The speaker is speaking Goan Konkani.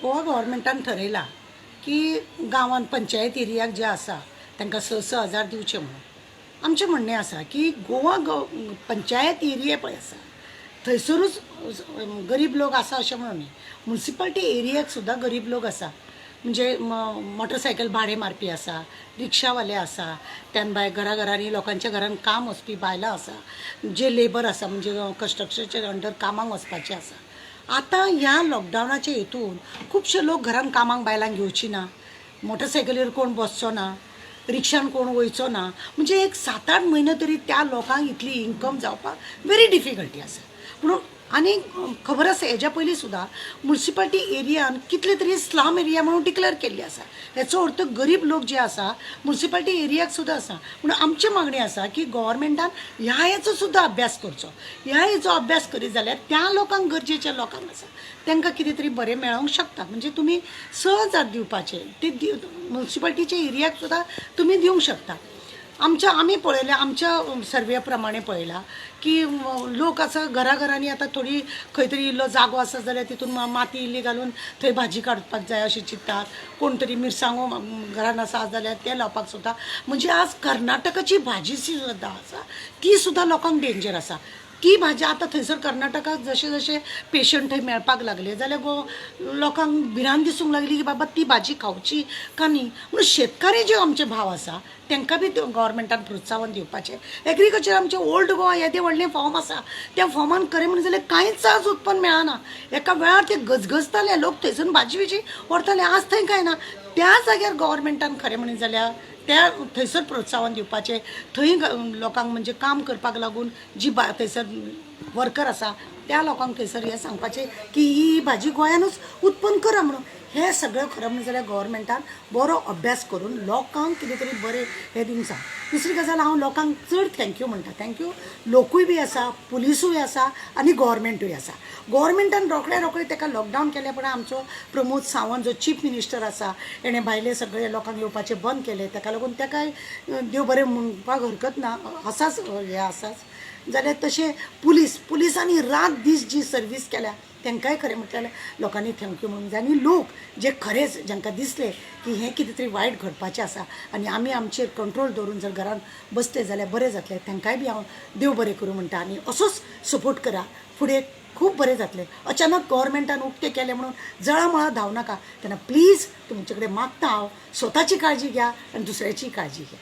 गोवा गव्हर्मेंटान थरयलां की गांवांत पंचायत एरियाक जे आसा तांकां स स हजार दिवचे म्हणून. आमचें म्हणणें आसा की गोवा गव पंचायत एरिया पळय आसा थंयसरूच गरीब लोक आसा अशें म्हणून न्ही, मुन्सिपाल्टी एरियाक सुद्दां गरीब लोक आसा. म्हणजे मोटरसायकल भाडें मारपी आसा, रिक्षावाले आसा, त्यान भायर घरा घरांनी लोकांच्या घरान काम वचपी बायलां आसा, जे लेबर आसा म्हणजे कन्स्ट्रक्शनाच्या अंडर कामाक वचपाचे आसा. आतां ह्या लॉकडावनाच्या हेतून खुबशे लोक घरान कामाक बायलांक घेवची ना, मोटरसायकलीर कोण बसचो ना, रिक्षान कोण वयचो ना. म्हणजे एक 7-8 म्हयने तरी त्या लोकांक इतली इन्कम जावपाक वेरी डिफिकल्टी आसा. म्हणून आनी खबर आसा, हेज्या पयलीं सुद्दां मुन्सिपाल्टी एरियान कितले तरी स्लम एरिया म्हणून डिक्लेअर केल्ली आसा. हेचो अर्थ गरीब लोक जे आसा मुन्सिपाल्टी एरियाक सुद्दां आसा. म्हणून आमची मागणी आसा की गव्हर्मेंटान ह्या हेचो सुद्दां अभ्यास करचो. ह्या हेचो अभ्यास करीत जाल्यार त्या लोकांक, गरजेच्या लोकांक आसा तांकां कितें तरी बरें मेळोंक शकता. म्हणजे तुमी 6,000 दिवपाचे ते मुन्सिपाल्टीच्या एरियाक सुद्दां तुमी दिवंक शकता. आमच्या आमी पळयलें, आमच्या सर्वे प्रमाणे पळयलां की लोक आसा घरा घरांनी आतां थोडी खंय तरी इल्लो जागो आसा जाल्यार तितून माती इल्ली घालून थंय भाजी काडपाक जाय अशें चिंत्तात. कोण तरी मिरसांगो घरान आसा जाल्यार ते लावपाक सोदता. म्हणजे आज कर्नाटकाची भाजी सुद्दां आसा ती सुद्दां लोकांक डेंजर आसा ती भाजी. आतां थंयसर कर्नाटकाक जशे जशे पेशंट थंय मेळपाक लागले जाल्यार गो लोकांक भिरांत दिसूंक लागली की बाबा ती भाजी खावची का न्ही. म्हणून शेतकारी जे आमचे भाव आसा तांकां बी गव्हर्मेंटान प्रोत्साहन दिवपाचें. एग्रीकल्चर आमचें ओल्ड गोवा येदें व्हडलें फॉर्म आसा, त्या फॉर्मान खरें म्हणून जाल्यार कांयच आज उत्पन्न मेळना. एका वेळार ते गजगजताले लोक, थंयसून भाजी बिजी व्हरताले, आज थंय कांय ना. त्या जाग्यार गव्हर्मेंटान खरें म्हणीत जाल्यार त्या थंयसर प्रोत्साहन दिवपाचें. थंय लोकांक म्हणजे काम करपाक लागून जी थंयसर वर्कर आसा त्या लोकांक थंयसर हें सांगपाचें की ही भाजी गोंयानूच उत्पन्न करा म्हणून. हें सगळें खरें म्हणून जाल्यार गव्हर्मेंटान बरो अभ्यास करून लोकांक कितें तरी बरें हें दिवंक जाय. दुसरी गजाल, हांव लोकांक चड thank you म्हणटा. Thank you लोकूय बी आसा, पुलिसूय आसा आनी गव्हर्मेंटूय आसा. गव्हर्मेंटान रोखडे रोखडे ताका लॉकडावन केलें, पण आमचो प्रमोद सावंत जो चीफ मिनिस्टर आसा हेणें भायले सगळे लोकांक येवपाचें बंद केलें. ताका लागून ताकाय देव बरें म्हणपाक हरकत ना, आसाच हें आसाच. जाल्यार तशें पुलिसांनी रात दीस जी सर्वीस केल्या तांकांय खरें म्हटल्यार लोकांनी thank you म्हणूंक जाय. आनी लोक जे खरेंच जांकां दिसलें की हें कितें तरी वायट घडपाचें आसा आनी आमी आमचेर कंट्रोल दवरून जर घरान बसले जाल्यार बरें जातलें, तांकांय बी हांव देव बरें करूं म्हणटा. आनी असोच सपोर्ट करा, फुडें खूब बरें जातलें. अचानक गव्हर्मेंटान उक्तें केलें म्हणून जळामळा धांव नाका. तेन्ना प्लीज तुमचे कडेन मागता हांव, स्वताची काळजी घ्या आनी दुसऱ्याचीय काळजी घ्या.